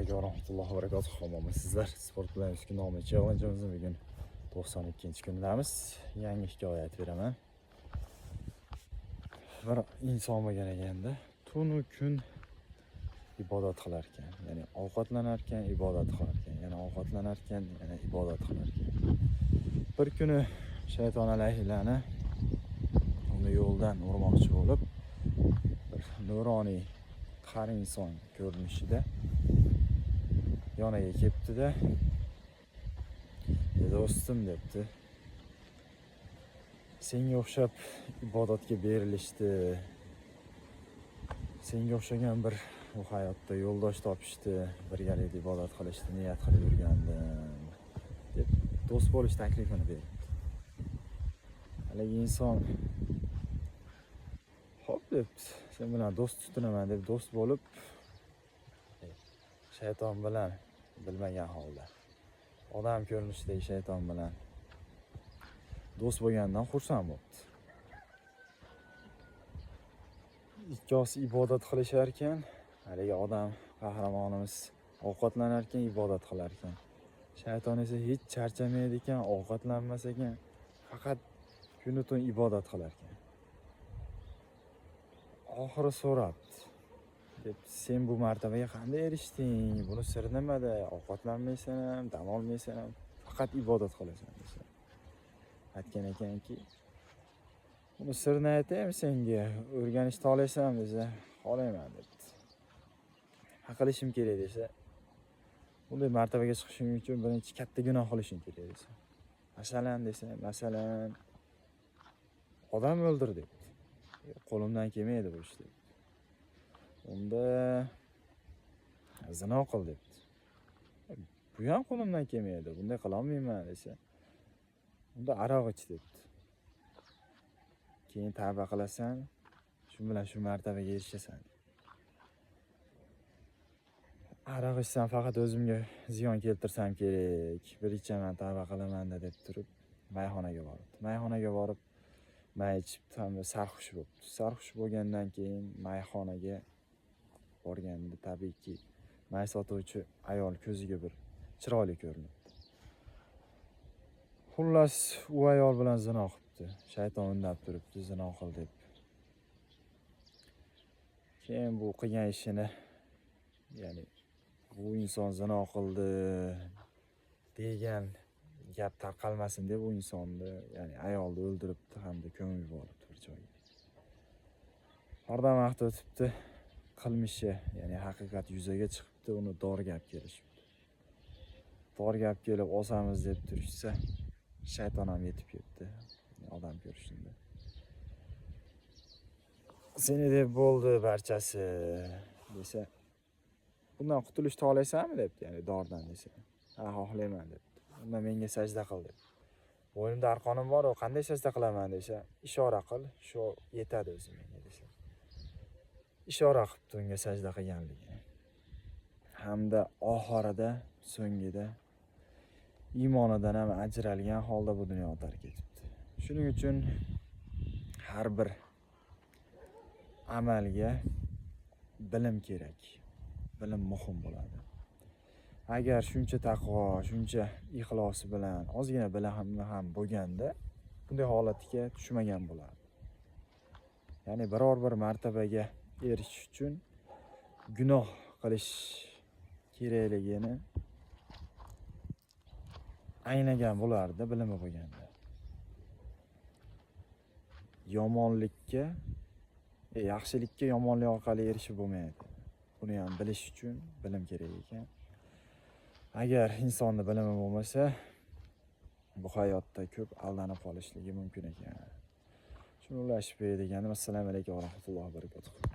Alaykum va rahmatullohi va barakatuh. Sizlar sport bilan 100 kun nomli challenge'imizni bugun 92-kundamiz. Yangi hikoya aytib beraman. Bir inson bo'lgan ekanda, tunu kun ibodat qilar ekan. Ya'ni ovqatlanar ekan, ibodat qilar ekan. Yana ovqatlanar ekan, yana ibodat qilar ekan. Bir kuni shayton alayhilani uni yo'ldan urmoqchi bo'lib, bir nuroniy qari inson ko'rinishida yoniga kelibdi-da, "Do'stim," debdi. "Senga o'xshab ibodatga berilishdi. Senga o'xshagan bir bu hayotda yo'ldosh topishdi, birgalikda ibodat qilishni niyat qilib yurgandim", deb do'st bo'lish taklifini beribdi. Haligi inson "Xo'p", debdi. "Sen bilan do'st tutinaman", deb do'st bo'lib, shayton bilan bilmagan holda odam ko'rinishidagi shayton bilan do'st bo'lganidan xursand bo'libdi. Ikkovsi ibodat qilishar ekan, haligi odam qahramonimiz ovqatlanar ekan, ibodat qilar ekan. Shayton esa hech charchamaydi ekan, ovqatlanmas ekan, faqat kunu tun ibodat qilar ekan. Oxiri so'rabdi. Deb, "Sen bu martabaga qanday erishding? Buni siri nimada? Ovqatlanmaysan ham, dam olmaysan ham, faqat ibodat qilasan", desa. Aytgan ekanki, "Buni sirini aytaymi senga? O'rganishni xohlaysanmi?" desa, "Xohlayman", debdi. "Nima qilishim kerak?" desa, "Bunday martabaga chiqishing uchun birinchi katta gunoh qilishing kerak", desa. "Masalan?" desa, "Masalan, odam o'ldir", debdi. "Qo'limdan kelmaydi bu ish", debdi. "Unda zino qil", debdi. "Bu ham qo'limdan kelmaydi, bunday qilolmayman", desa. "Unda aroq ich", debdi. "Keyin tavba qilasan, shu bilan shu martabaga erishasan". "Aroq ichsam faqat o'zimga ziyon keltirsam kerak, bir ichaman, tavba qilaman-da", deb turib mayxonaga boribdi. Mayxonaga borib may ichibdi hamda sarxush bo'libdi. Sarxush bo'lgandan keyin mayxonaga borganda tabiiyki may sotuvchi ayol ko'ziga bir chiroyli ko'rinibdi. Xullas, u ayol bilan zino qilibdi. Shayton undab turibdi, zino qil deb. Keyin bu qilgan ishini, ya'ni bu inson zino qildi degan gap tarqalmasin deb u insonni, ya'ni ayolni o'ldiribdi hamda ko'mib yuboribdi bir joyga. Oradan vaqt o'tibdi, qilmishi, ya'ni haqiqat yuzaga chiqibdi, uni dorga olib kelishibdi. Dorga olib kelib osamiz deb turishsa, shayton ham yetib ketdi odam ko'rishinde. "Seni deb bo'ldi barchasi", desa, "Bundan qutulishni xohlaysanmi?" debdi, ya'ni dordan desa. "Ha, xohlayman", debdi. "Unda menga sajda qil", debdi. "Bo'ynimda arqonim bor, u qanday sajda qilaman?" desa, "Ishora qil, shu yetadi o'zi menga", desa. Ishora qilibdi unga sajda qilganligini. Hamda oxirida, so'ngida iymonidan ham ajralgan holda bu dunyoni tark etibdi. Shuning uchun har bir amalga bilim kerak. Bilim muhim bo'ladi. Agar shuncha taqvo, shuncha ixlosi bilan ozgina bilimi ham bo'lganda, bunday holatga tushmagan bo'lardi. Ya'ni biror bir martabaga erishish uchun gunoh qilish kerakligini anglagan bo'lardi bilimi bo'lganda. Yomonlikka, yaxshilikka yomonlik orqali erishib bo'lmaydi. Buni ham bilish uchun bilim kerak ekan. Agar insonni bilimi bo'lmasa, bu hayotda ko'p aldanib qolishligi mumkin ekan. Shuni ulashib deganim. Assalomu alaykum va rahmatullohi va barakatuh.